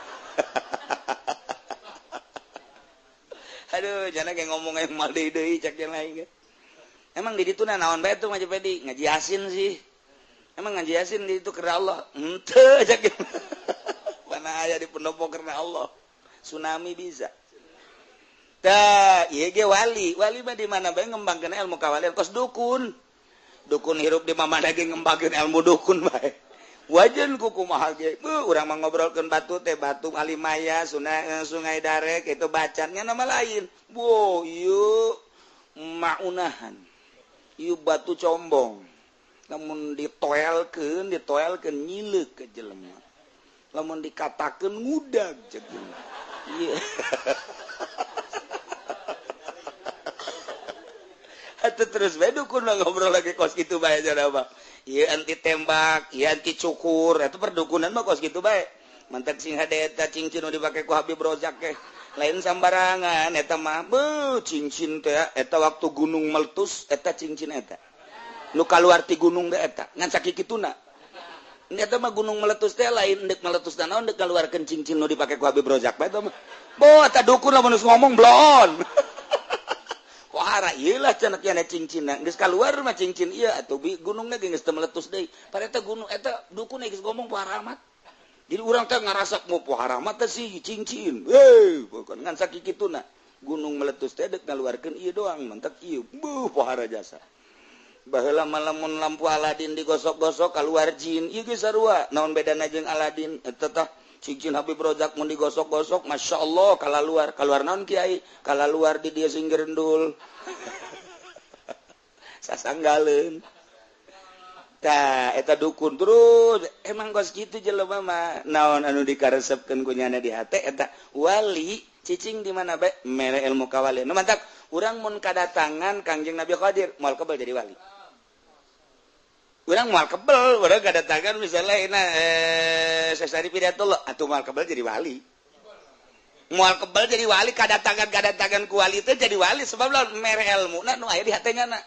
Aduh, jangan kayak ngomong yang mal deui cek yang lain ge. Emang di ditu naon bae tuh Haji Pendi? Ngaji Yasin sih. Emang ngaji Yasin di itu karena Allah? Henteu cek. Mana aya di pendopo karena Allah. Tsunami bisa. Tah, ieu ge wali. Wali mah di mana bae ngembangkeun ilmu kawalian kos dukun. Dukun hirup di mana ge ngembangkeun ilmu dukun bae. Wajan ku kumaha ge. Urang mah ngobrolkeun batu teh batu Alimaya, sungai Darek itu bacannya nama lain. Wo, ieu maunahan. Ieu batu combong. Lamun ditoelkeun nyileuk ke jelema. Lamun dikatakeun ngudag jeung jelema. Ieu. Atuh terus bae dukun mah ngobrol lagi kos kitu bae cenah mah. Ieu anti tembak, ieu anti cukur, eta perdukunan mah kos kitu bae. Mantak sing hade eta cincin nu dipake ku Habib Rozak ge. Lain sambarangan eta mah beuh cincin teh eta waktu gunung meletus eta cincin eta. Nu kaluar ti gunung teh eta ngan sakikituna. Eta mah gunung meletus teh lain deuk meletus naon deuk kaluarkeun cincin nu dipake ku Habib Rozak bae eta mah. Boh eta dukun lamun geus ngomong bloon. Pohara ieu lah cenah kieu cincinna geus kaluar mah cincin ieu atuh gunungna ge geus teu meletus deui. Pareta gunung eta dukun geus ngomong pohara amat. Jadi urang teh ngarasa mau pohara amat teh sih cincin. Heuh, bukan ngan sakikituna. Gunung meletus teh deuk ngaluarkeun ieu doang mentek ieu. Buh pohara jasa. Baheula mah lamun lampu Aladin digosok-gosok kaluar jin. Ieu ge sarua. Naon bedana jeung Aladin? Eta tah cincin Habib Rozak mun digosok-gosok Masya Allah kalaluar. Kaluar naon kiai? Kalaluar di dia sing gerendul. Sasanggaleun. Tah eta dukun terus emang kos kitu jelema mah naon anu dikaresepkeun ku nyana di hate eta wali cicing di mana bae mere ilmu kawalian. Nu mantak urang mun kadatangan Kangjeng Nabi Khadir moal kebel jadi wali. Urang moal kebel, urang kadatangan misalnya ina Sesari Pidatullah atuh moal kebel jadi wali. Moal kebel jadi wali kadatangan ku wali teh jadi wali sebab lamun mere ilmuna nu aya di hate nyana.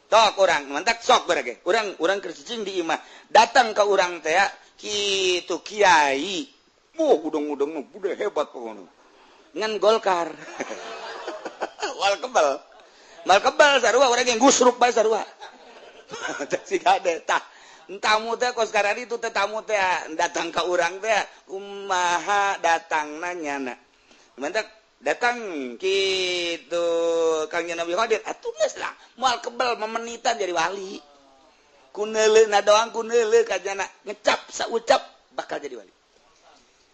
Tok urang mantak sok berage. Urang keur cicing di imah datang ka urang teh kitu kiai. Wah udang-udang udah hebat pokoknya. Ngan Golkar. Moal kebel. Moal kebel sarua urang yang gusruk bae sarua. Si kade tah tamu teh kos karari itu teh tamu teh datang ka urang teh kumaha datangna nyana. Mantak datang kitu Kang Nabi Khadir atuh geus lah moal kebel memenitan jadi wali. Kuneuleuh doang kuneuleuh ka jana ngecap saucap bakal jadi wali.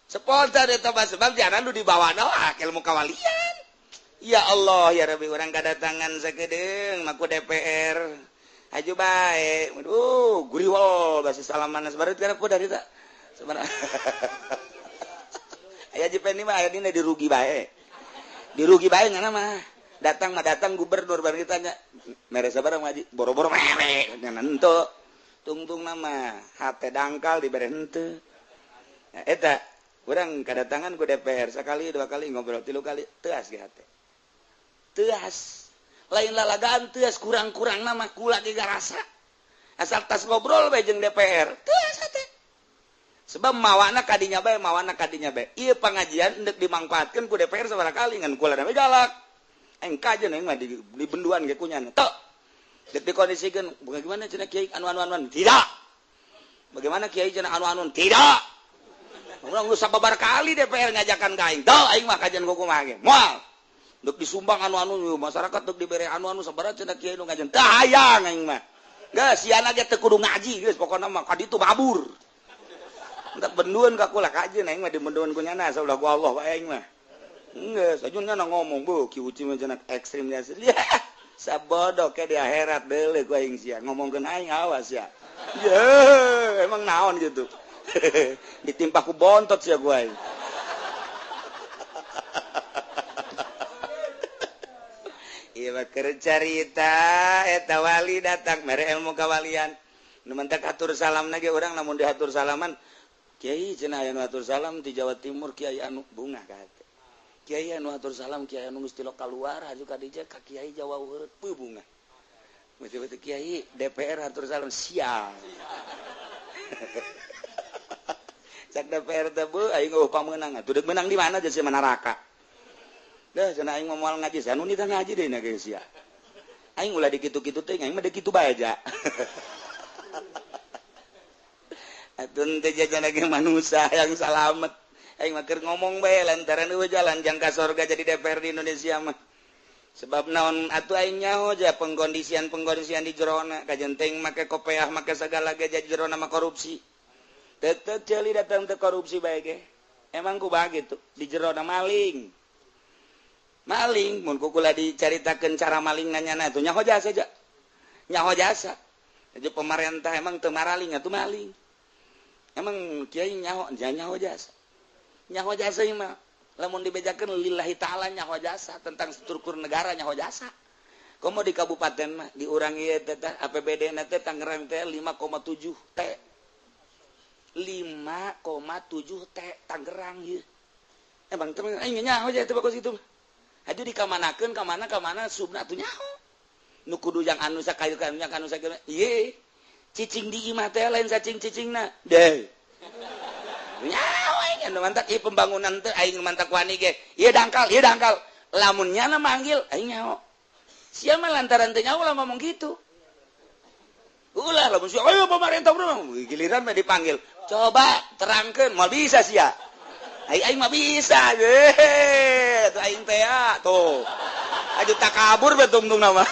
Spontan eta mah sebab jaran nu dibawa doa ilmu kawalian. Ya Allah ya Rabbi urang kadatangan sakedeung maku DPR. Aju bae. Aduh, guriwol basi salaman sabarut kana po dari ta. Sebenarnya. Aya Jipendi mah aya dina dirugi bae. Dirugi bae ngana mah. Datang mah datang gubernur bareng ditanya, mere sabarang haji, boro-boro mere nya henteu. Tungtung nama hate dangkal dibere henteu. Nah, eta urang kedatangan ku DPR sekali dua kali ngobrol tilu kali teas ge hate. Teas. Lain lalagaan teas kurang-kurang nama kula ge garasa. Asal tas ngobrol bae jeung DPR, teas hate. Sebab mawana kadinya bae, mawana kadinya bae. Ieu pangajian endek dimangfaatkeun ku DPR sabaraha kali ngan kula da galak. Aing kajeun aing mah di benduan ge kunyana. Tok. Dek dikondisikeun, bagaimana cenah kiai anu-anu-anu? Tidak. Bagaimana kiai cenah anu-anu? Tidak. Urang geus sababar kali DPR ngajakan ka aing. Teu aing mah kajian kumaha ge. Moal. Dek disumbang anu-anu masyarakat dek dibere anu-anu sabaraha cenah kiai nu ngajian. Teu hayang aing mah. Geus siana ge teu kudu ngaji geus pokona mah ka ditu mabur. Entak benduan ka kula kajeun aing mah di benduan ku nyana saeulah ku Allah bae aing mah. Geus aja nyana ngomong bu Ki Uci mah cenah ekstrim nya. Sabodoh ke di akhirat deuleuh ku aing sia ngomongkeun aing awas ya. Ye, emang naon gitu. Ditimpa ku bontot sia ku aing. Ieu mah keur carita eta wali datang mere ilmu kawalian. Nu mentak atur salamna ge urang lamun diatur salaman kiai cenah aya nu atur salam di Jawa Timur kiai anu bungah ka hate. Kiai anu atur salam kiai anu geus tilok kaluar haju ka dieu ka kiai Jawa Urut peuh bungah. Betul-betul kiai DPR atur salam sial. Cak DPR teh beuh aing eueuh pamenang atuh deuk menang di mana jeung sia neraka. Dah cenah aing moal ngaji anu nitah ngaji deui na geus sia. Aing ulah dikitu-kitu teh aing mah deuk kitu bae aja. Atuh teh jajan lagi manusia yang salamet. Aing mah keur ngomong bae lantaran eueuh jalan jangka sorga jadi DPR di Indonesia mah. Sebab naon atuh aing nyaho ja pengkondisian-pengkondisian di jerona kajen teuing make kopeah make sagala ge jadi jerona mah korupsi. Tetep ceuli datang teh korupsi bae ge. Emang kumaha gitu di jerona maling. Maling mun ku kula dicaritakeun cara maling nanyana atuh nyaho jasa ja. Nyaho jasa. Jadi pemerintah emang teu maraling atuh maling. Emang kiai nyaho nyaho jasa. Nyaho jasa mah lamun dibejakeun lillahi ta'ala nyaho jasa tentang struktur negara nyaho jasa. Komo di kabupaten mah di urang ieu teh APBD na teh Tangerang teh 5,7 T. 5,7 T Tangerang ieu. Emang teh aing nyaho jasa teh bagus itu. Aju dikamanakeun ka mana subna atuh nyaho. Nu kudu yang anu sakayu ka anu sakieu. Ieu cicing di imah teh lain sacing cicingna. Deh. Nyaho aing anu mantak ieu pembangunan teh aing mantak wani ge. Ieu dangkal, ieu dangkal. Lamun nyana manggil aing nyaho. Sia mah lantaran teh nyaho lah ngomong gitu. Ulah lamun sia ayo pemerintah bro, giliran mah dipanggil. Coba terangkeun moal bisa sia. Aing aing mah bisa. Ye, tuh aing teh tuh. Aju takabur bae tungtung nama.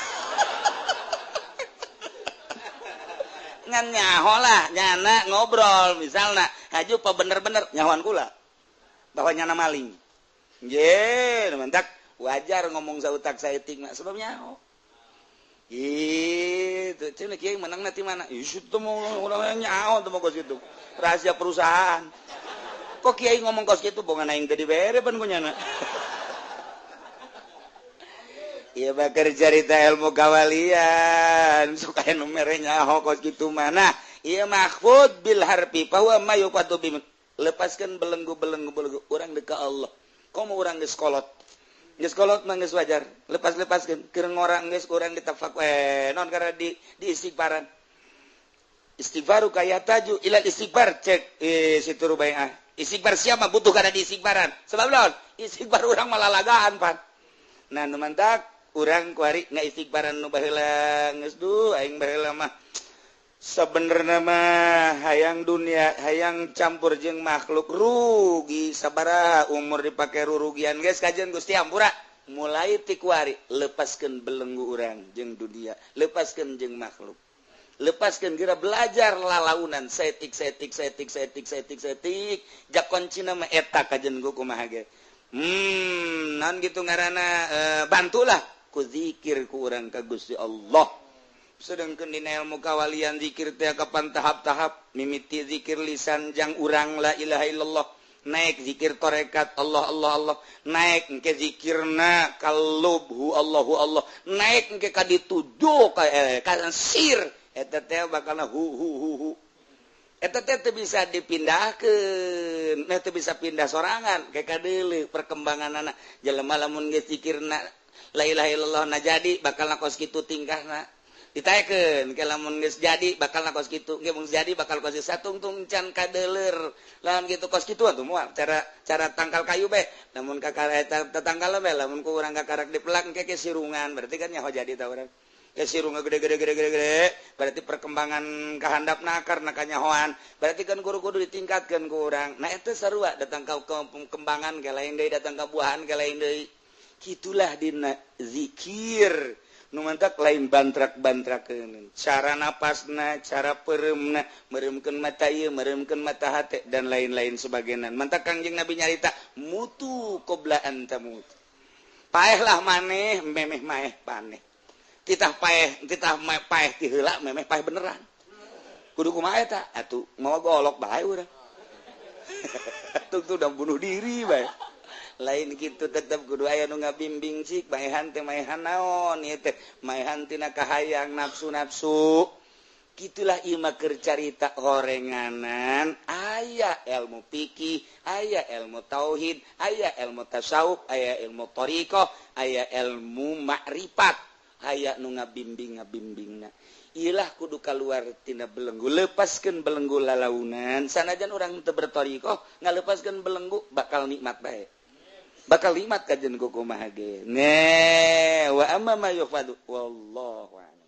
Ngan nyaho lah, nyana ngobrol misalna haju pa bener-bener nyahoan kula. Bahwa nyana maling. Nggih, mantak wajar ngomong sautak saeutik mah sebab nyaho. Gitu, cenah kiai menangna ti mana? Ih, teu mau urang nyaho teu mau kos kitu. Rahasia perusahaan. Kok kiai ngomong kos kitu bongan aing teu dibere pan ku nyana. Ieu bakar carita ilmu kawalian suka nu mere nyaho kos kitu mah. Nah, ieu mahfud bil harfi fa huwa ma yuqadu bi. Lepaskan belenggu-belenggu belenggu urang deuk ka Allah. Komo urang geus kolot. Geus kolot mah geus wajar. Lepas-lepaskeun keur ngorang geus urang ditafak non karena di istighfaran. Istighfaru kaya taju ilal istighfar cek situ rubaiah. Istighfar siapa butuh karena di istighfaran. Sebab naon? Istighfar urang malalagaan pan. Nah, nu mantak urang kuari ngaistighfaran nu baheula geus duh aing baheula mah sabenerna mah hayang dunia hayang campur jeung makhluk rugi sabaraha umur dipake rurugian geus kajian Gusti ampura mulai ti kuari lepaskeun belenggu urang jeung dunia lepaskeun jeung makhluk lepaskeun geura belajar lalaunan saeutik saeutik saeutik saeutik saeutik saeutik jak kuncina mah eta kajian kumaha ge non gitu ngaranna bantulah ku zikir ku urang ka Gusti Allah. Sedangkan dina ilmu kawalian zikir teh kapan tahap-tahap mimiti zikir lisan jang urang la ilaha illallah naik zikir tarekat Allah Allah Allah naik engke zikirna kalub hu Allahu Allah naik engke ka dituduh ka sir eta teh bakalna hu hu hu hu Eta teh teu bisa dipindahkeun, nah, teu bisa pindah sorangan. Kayak kadeuleu perkembangan anak jelema, lamun geus zikirna la ilaha illallah na jadi, bakal kos kitu tingkahna. Ditaekeun ke lamun geus jadi bakal kos kitu, ge mun jadi bakal kos satungtung can kadeuleur lamun kitu kos kitu atuh. Moal cara cara tangkal kayu be, lamun kakara eta tetangkal be, lamun ku urang kakarak dipelak ke sirungan, berarti kan nyaho jadi ta urang ke sirungan gede gede gede gede gede, berarti perkembangan kehandapna karena kanyahoan. Berarti kan guru kudu ditingkatkan ku urang. Nah, itu sarua datang ke kembangan ke lain deui, datang ke buahan ke lain deui. Gitulah dina zikir nu mantak lain bantrak-bantrakeun cara napasna, cara pereumna, mereumkeun mata ieu, mereumkeun mata hate, dan lain-lain sebagainya. Mantak Kangjeng Nabi nyarita mutu qabla an tamut, paehlah maneh memeh maeh paneh. Titah paeh, titah paeh ti heula memeh paeh beneran. Kudu kumaha eta atuh? Mawa golok bae urang tuh, tuh udah bunuh diri bae. Lain gitu, tetap kudu aya nu ngabimbing. Cik maehan teh maehan naon ieu teh? Maehan tina kahayang nafsu-nafsu. Gitulah ieu mah keur carita horenganan. Aya ilmu fikih, aya ilmu tauhid, aya ilmu tasawuf, aya ilmu thariqah, aya ilmu makrifat, aya nu ngabimbing ngabimbingna. Ilah kudu keluar tina belenggu, lepaskan belenggu lalaunan. Sanajan orang teu berthariqah, ngalepaskan belenggu bakal nikmat bae, bakal nikmat kajen kumaha ge. Ne wa amma ma yufadu, wallahu a'lam.